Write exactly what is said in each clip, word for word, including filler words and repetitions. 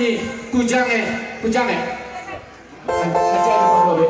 Kujange, kujange. An-, andiyan ang paglobe.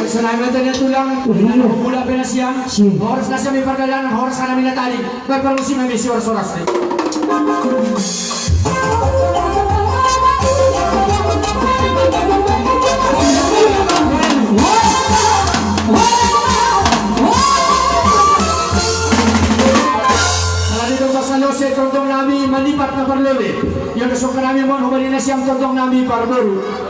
Salamat na ito lang. Ano, wala pa na siya. Sige. Oras na siya, may pagdalanan, oras na namin natali. May parang si Mami, si oras-oras na. Mga dito, pasalo si Tondong Nami, manipat na parlole. Yung gusto ka namin mo, humali na siyang Tondong Nami, parbor.